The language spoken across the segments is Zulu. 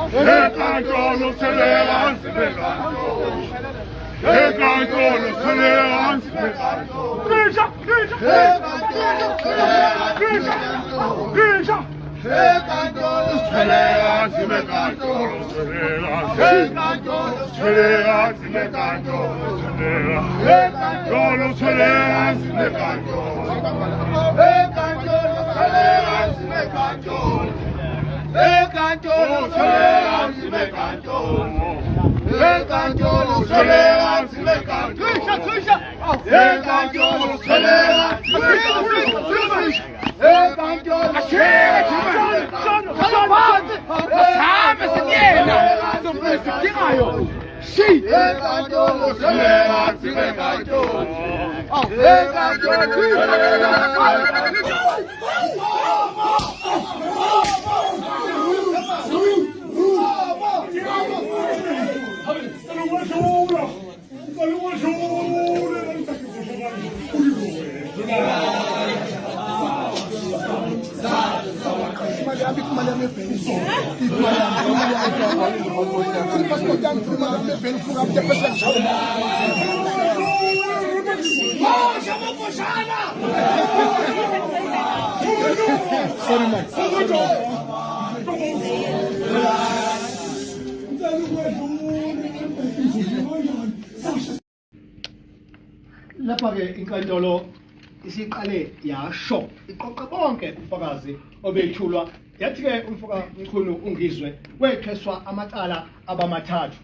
Enkantolo selehansi benkantolo. Enkantolo selehansi benkantolo. Qisha, qisha. Qisha, qisha. Enkantolo selehansi benkantolo. Enkantolo selehansi benkantolo. Enkantolo selehansi benkantolo. Enkantolo selehansi benkantolo. Enkantolo selehansi benkantolo. Enkantolo selehansi benkantolo. Qisha, qisha. Enkantolo selehansi benkantolo. Enkantolo Asabe sikuyena sofuna sidingayo shi Enkantolo selehansi benkantolo. Enkantolo selehansi benkantolo. Imali yami, imali yami ebhenki. Imali yami, imali yami. Ipassport yami, imali yami ebhenki, fuka mtepesa ngishaye. Sorry man. Lapha-ke inkantolo isiqale yasho iqoqa bonke ubufakazi obethulwa, yathi-ke umfoka Mchunu uNgizwe wethweswa amacala abamathathu.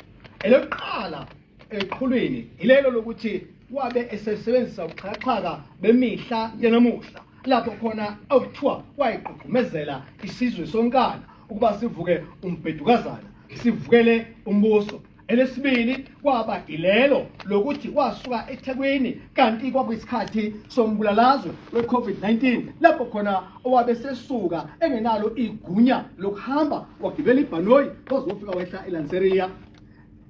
Elokuqala eqhulwini ilelo lokuthi wabe esesebenzisa ubuxhakaxhaka bemihla yanamuhla lapho khona okuthiwa wayegqugqumezela isizwe sonkana ukuba sivuke umbhedukazana sivukele umbuso. Elesibili kwaba ilelo lokuthi wasuka eThekwini kanti kwakuyisikhathi sombulalazwe we-COVID-19 lapho khona owabe sesuka engenalo igunya lokuhamba, wagibela ibhanoyi waze wofika wehla eLanseria.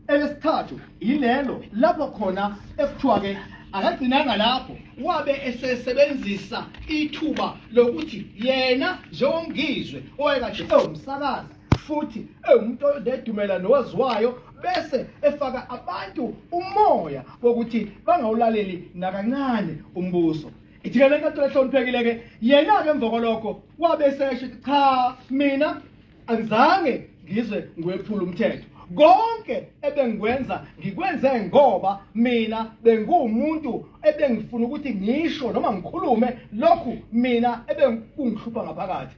Elesithathu yilelo lapho khona ekuthiwa-ke akagcinanga lapho, wabe esesebenzisa ithuba lokuthi yena njengoNgizwe owayekade ewumsakazi futhi ewumuntu odedumela nowaziwayo, bese efaka abantu umoya wokuthi bangawulaleli nakancane umbuso. Ithi-ke le nkantolo ehloniphekile-ke, yena-ke emva kwalokho wabe esesho ukuthi cha, mina angizange ngizwe ngiwephula umthetho, konke ebengikwenza ngikwenze ngoba mina benguwumuntu ebengifuna ukuthi ngisho noma ngikhulume lokhu mina ebengikungihlupha ngaphakathi.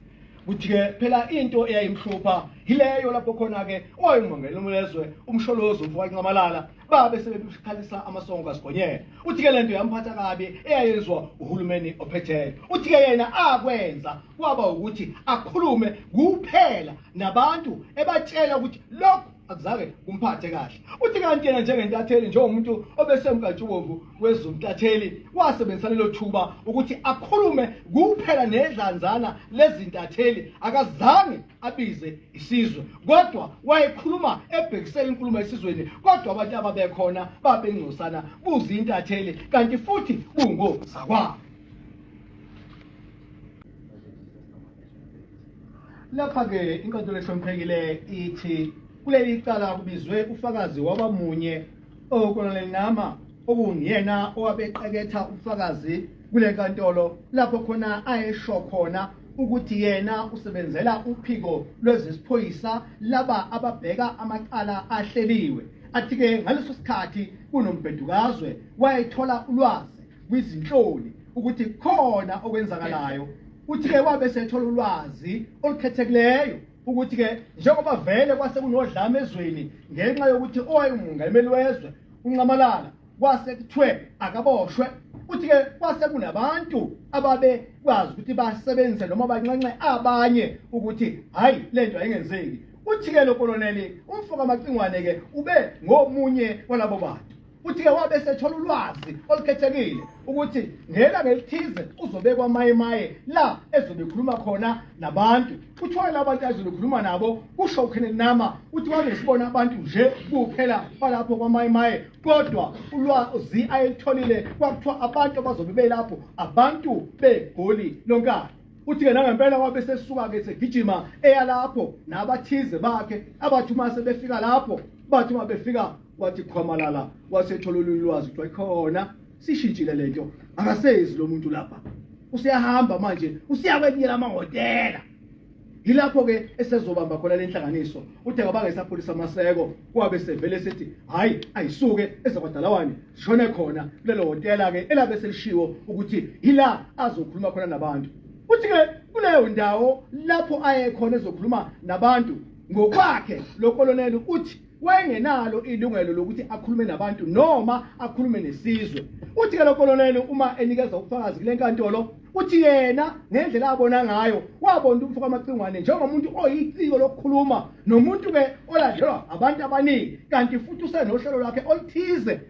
Kuthi-ke phela into eyayimhlupha yileyo lapho khona-ke owayengumongameli wezwe uMsholozi umfowethu Nxamalala babe sebekhalisa amasongo kaSigonyela. Uthi-ke lento yamphatha kabi eyayenziwa uhulumeni ophetheyo. Uthi-ke yena akwenza kwaba ukuthi akhulume kuphela nabantu ebatshela ukuthi lokhu akuzange kumphathe kahle. Uthi kanti yena njengentatheli, njengomuntu obesemkantshubomvu wezomtatheli, wasebenzisa lelo thuba ukuthi akhulume kuphela nedlanzana lezintatheli, akazange abize isizwe, kodwa wayekhuluma ebhekisela inkulumo esizweni, kodwa abantu ababekhona babengcosana kuzintatheli kanti futhi kungozakwabo. Lapha-ke inkantolo ehloniphekile ithi kuleli cala kubizwe ufakazi wabamunye oKolonel Nama, okunguyena owabeqeketha ubufakazi kule nkantolo, lapho khona ayesho khona ukuthi yena usebenzela uphiko lwezesiphoyisa laba ababheka amacala ahleliwe. Athi-ke ngaleso sikhathi kunombhedukazwe wayethola ulwazi kwizinhloli ukuthi khona okwenzakalayo. Uthi-ke wabe esethola ulwazi olukhethekileyo ukuthi-ke njengoba vele kwase kunodlame ezweni ngenxa yokuthi owayengumongameli wezwe uNxamalala kwase kuthiwe akaboshwe, uthi-ke kwase kunabantu ababekwazi ukuthi basebenzise noma banxenxe abanye ukuthi hhayi le nto ayingenzeki. Uthi-ke lo koloneli umfo kaMacingwane-ke ube ngomunye walabo bantu. Uthi-ke wabe esethola ulwazi olukhethekile ukuthi ngelanga elithize uzobekwa maye la ezobe ekhuluma khona nabantu. Kuthiwa laba bantu azobe ekhuluma nabo, kusho uKenneth Nama, uthi wangesibona abantu nje kuphela balapho kwamaye, kodwa ulwazi ayelitholile kwakuthiwa abantu abazobe belapho abantu beGoli lonkana. Uthi-ke nangempela wabe sesuka-ke segijima eya lapho nabathize bakhe abathi uma sebefika lapho bathi uma befika wathi khwamalala wasethola olunye ulwazi kuthiwa ikhona sishintshile lento akasezi lo muntu lapha useyahamba manje usiya kwelinye lamahhotela. Yilapho-ke esezobamba khona le nhlanganiso. Uthe kabangesapholisa amaseko kwabe sevele sethi hhayi ayisuke ezakwadalawane sishone khona kulelo hhotela-ke elabe selishiwo ukuthi yila azokhuluma khona nabantu. Uthi-ke kuleyo ndawo lapho aye khona ezokhuluma nabantu ngokwakhe lo koloneli uthi wayengenalo ilungelo lokuthi akhulume nabantu noma akhulume nesizwe. Uthi-ke lo koloneli uma enikeza ubufakazi kule nkantolo uthi yena ngendlela abona ngayo wabona umfo kaMacingwane njengomuntu oyiciko lokukhuluma nomuntu-ke olandelwa abantu abaningi kanti futhi usenohlelo lwakhe oluthize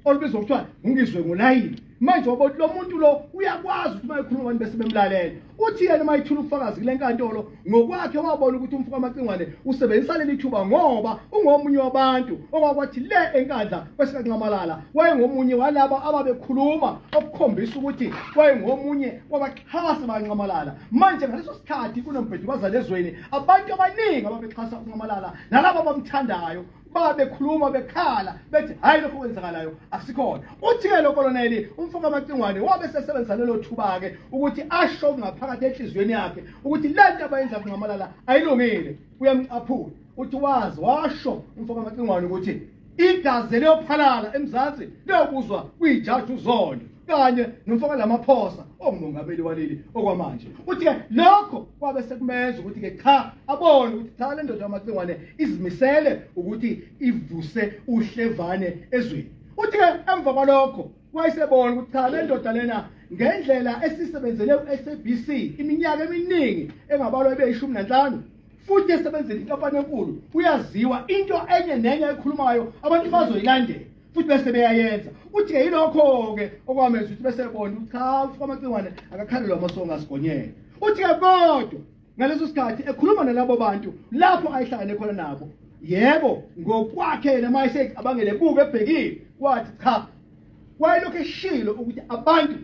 olubizwa kuthiwa ungizwe ngolayini. Manje wabona lo muntu lo uyakwazi ukuthi uma ekhuluma abantu bese bemlalela. Uthi yena uma ethula ubufakazi kule nkantolo ngokwakhe wabona ukuthi umfo kaMacingwane usebenzisa leli thuba ngoba ungomunye wabantu okwakwathi le enkandla kwesikaNxamalala wayengomunye walaba ababekhuluma okukhombisa ukuthi wayengomunye wabaxhasi baNxamalala. Manje ngaleso sikhathi kunombhedukazana ezweni abantu abaningi ababexhasa uNxamalala nalabo abamthandayo babekhuluma bekhala bethi hhayi lokho okwenzakalayo akusikhona. Uthi-ke lo koloneli umfo kaMacingwane wabe sesebenzisa lelo thuba-ke ukuthi asho ngaphakathi enhliziyweni yakhe ukuthi le nto abayenza kuNxamalala ayilungile. Uyamcaphula uthi wazi washo umfo kaMacingwane ukuthi igazi liyophalala eMzansi liyobuzwa kwijaji uZondo kanye nomfo kaLamaphosa ongumongameli waleli okwamanje. Uthi-ke lokho kwabe sekumenza ukuthi-ke cha abone ukuthi cha le ndoda kaMacingwane izimisele ukuthi ivuse uhlevane ezweni. Uthi-ke emva kwalokho wayesebona ukuthi cha le ndoda lena ngendlela esisebenzele u-SABC iminyaka eminingi engabalwa ibe 15 futhi esebenzele inkampani enkulu uyaziwa into enye nenye ekhulumayo abantu bazoyilandela futhi bese beyayenza. Uthi-ke yilokho-ke okwamenza ukuthi bese ebona ukuthi cha umfo kaMacingwane akakhalelwa amasongo asigonyela. Uthi-ke kodwa ngaleso sikhathi ekhuluma nalabo bantu lapho ayihlangane khona nabo yebo ngokwakhe yena uma esecabangele buke ebhekile wathi cha wayelokhu eshilo ukuthi abantu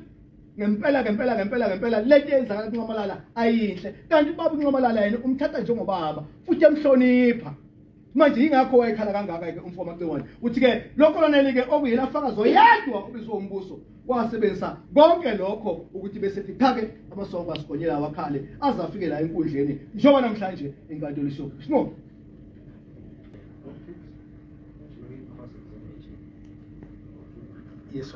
ngempela ngempela ngempela ngempela lento eyenzakala kuNxamalala ayinhle kanti ubaba uNxamalala yena umthatha njengobaba futhi emhlonipha. Manje yingakho wayekhala kangaka-ke umfo kaMacingwane. Uthi-ke lo koloneli-ke okuyena fakazi oyedwa obizwe umbuso wasebenzisa konke lokho ukuthi bese cha-ke amasongo asigonyela wakhale aze afike la enkundleni njengoba namhlanje inkantolo isiyophi. Sinqobe. Yes,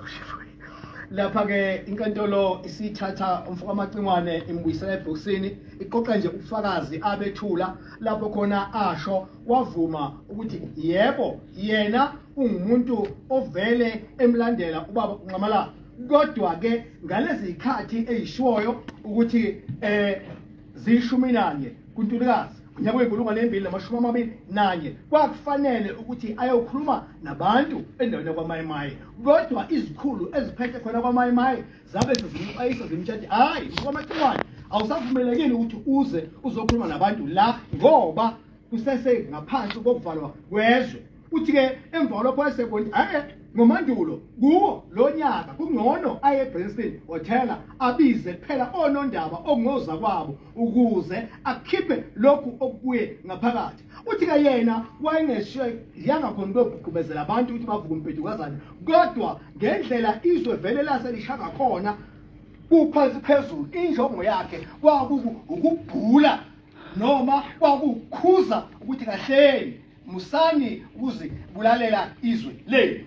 lapha-ke inkantolo isithatha umfo kaMacingwane imbuyisela ebhokisini iqoqa nje ubufakazi abethula lapho khona asho wavuma ukuthi yebo yena ungumuntu ovele emlandela ubaba uNxamalala kodwa-ke ngalezi zikhathi eyishoyo ukuthi 11 kuNtulikazi unyaka we-2021 kwakufanele ukuthi ayokhuluma nabantu endaweni yakwaMayimayi kodwa izikhulu eziphethe khona kwaMayimayi zabe sezimxwayisa zimtshela hhayi kwaMacingwane awusavumelekile ukuthi uze uzokhuluma nabantu la ngoba kusese ngaphansi kokuvalwa kwezwe. Uthi-ke emva kwalokho wayesebona hhayi ngoMandulo kuwo lo nyaka kungcono aye eBrinston Hotel abize kuphela onondaba okungoza kwabo ukuze akhiphe lokhu okubuye ngaphakathi. Uthi-ke yena wayengeshiyanga khona ukuyogqugqubezela abantu ukuthi bavuke umbhedukazane kodwa ngendlela izwe vele laselisha ngakhona kuphansi phezulu injongo yakhe kwakukubhula noma kwakukhuza ukuthi kahleni musani ukuzibulalela izwe lenu.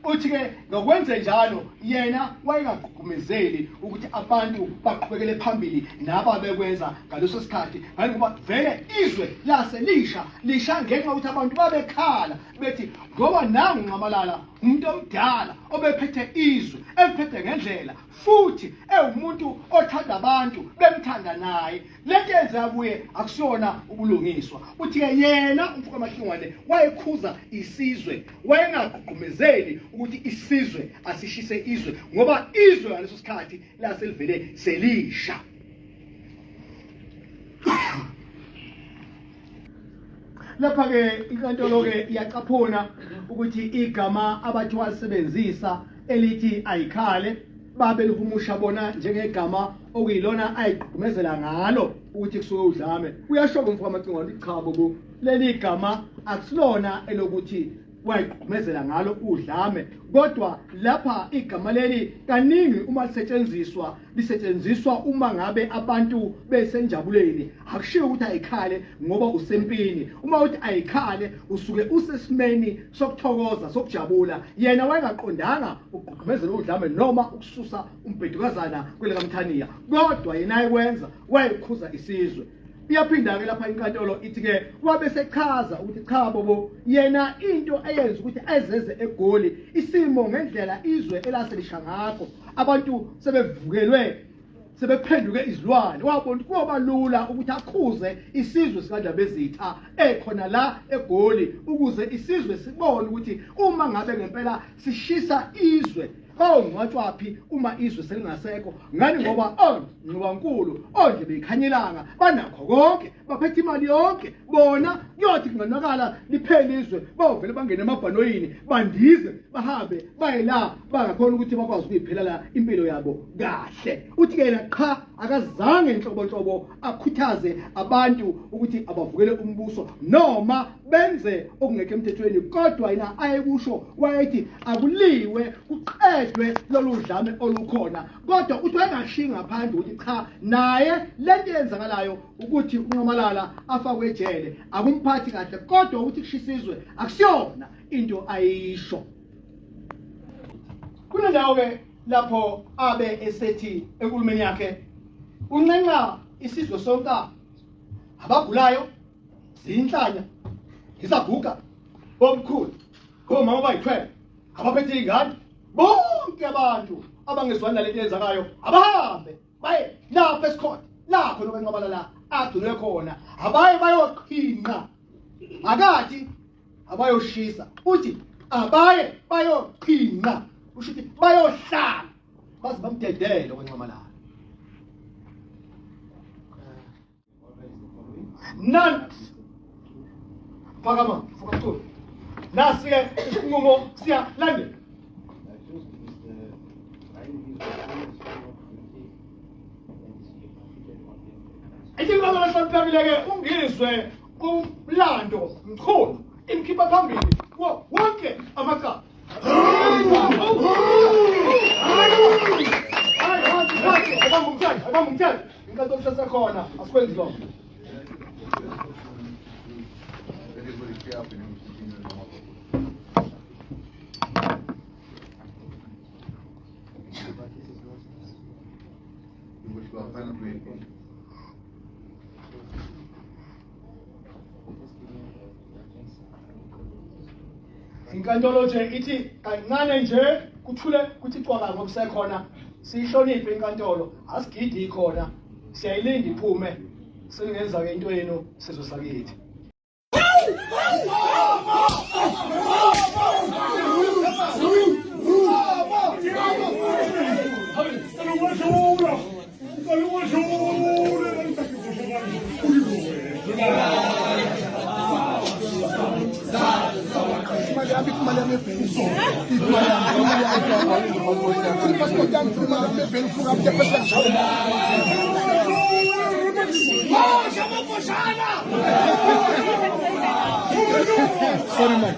Uthi-ke ngokwenze njalo yena wayengagqugqumezeli ukuthi abantu baqhubekele phambili nababekwenza ngaleso sikhathi ngoba vele izwe laselisha lisha ngenxa yokuthi abantu babekhala bethi ngoba nangu Nxamalala umuntu omdala obephethe izwe eliphethe ngendlela futhi ewumuntu othanda abantu bemthanda naye lento yenzeka kuye akusiyona ubulungiswa. Uthi-ke yena umfo kaMahlungwane wayekhuza isizwe wayengagqugqumezeli ukuthi isizwe asishise izwe ngoba izwe ngaleso sikhathi laselivele selisha. Lapha-ke inkantolo-ke iyacaphuna ukuthi igama abathi walisebenzisa elithi ayikhale Babelihumusha bona njengegama okuyilona ayigqugqumezela ngalo ukuthi kusuke udlame. Uyasho-ke umfo kaMacingwane ukuthi cha bobo, leli gama akusilona elokuthi wayigqugqumezela ngalo udlame, kodwa lapha igama leli kaningi uma lisetshenziswa lisetshenziswa uma ngabe abantu besenjabulweni. Akushiwo ukuthi ayikhale ngoba usempini. Uma uthi ayikhale usuke usesimeni sokuthokoza, sokujabula. Yena wayengaqondanga ukugqugqumezela udlame noma ukususa umbhedukazana kwelikaMthaniya, kodwa yena ayekwenza wayekhuza isizwe. Iyaphinda-ke lapha inkantolo ithi-ke wabe sechaza ukuthi cha bobo, yena into eyenza ukuthi ezeze eGoli isimo ngendlela izwe elaselisha ngakho, abantu sebevukelwe, sebephenduke izilwane. Wabona ukuthi kuyoba lula ukuthi akhuze isizwe sikaNdabezitha ekhona la eGoli, ukuze isizwe sibone ukuthi uma ngabe ngempela sishisa izwe bawungcwatshwaphi uma izwe selingasekho. Ngani ngoba ongxiwankulu ondle beyikhanyelanga banakho konke, baphethe imali yonke bona. Kuyothi kunganakala liphele izwe bawuvele bangene emabhanoyini bandize bahambe baye la bangakhona ukuthi bakwazi ukuyiphilela impilo yabo kahle. Uthi-ke yena qha, akazange inhlobonhlobo akhuthaze abantu ukuthi abavukele umbuso noma benze okungekho emthethweni, kodwa yena ayekusho wayethi akuliwe kuqedwe lolu dlame olukhona. Kodwa uthi wayengashiyi ngaphandle ukuthi cha, naye lento eyenzakalayo ukuthi uNxamalala afakwe ejele akumphathi kahle, kodwa ukuthi kushisa izwe akusiyona into ayisho. Kunendawo-ke lapho abe esethi enkulumeni yakhe unxenxa isizwe sonke, abagulayo, zinhlanya, izaguga, omkhulu, omama abayithwele, abaphethe iy'ngane, bonke abantu abangezwani nalento eyenzakayo abahambe baye lapho esikhona la khona okwenqabala la agcinwe khona, abaye bayoqhinqa. Akathi abayoshisa, uthi abaye bayoqhinqa, usho ukuthi bayohlala baze bamdedele okwenxamalala. None. Phakama, mfokamkhulu. Nasi-ke isinqumo siyalandela. Ithi inqaba ehloniphekile-ke uNgizwe umlando mkhulu imkhipha phambili kuwo wonke amacala. Ayibamba umthetho, ayibamba umthetho. Inkantolo sesekhona, asikwenzi lokho. Inkantolo nje ithi kancane nje kuthule kuthi cwaka ngokusekhona, siyihloniphe inkantolo, asigidi ikhona, siyayilinda iphume, seningenza-ke into yenu sizwe sakithi. Imali yami, imali yami ebhenki, imali yami, imali yami, i-passport yami, imali yami ebhenki, ufuka Sorry man.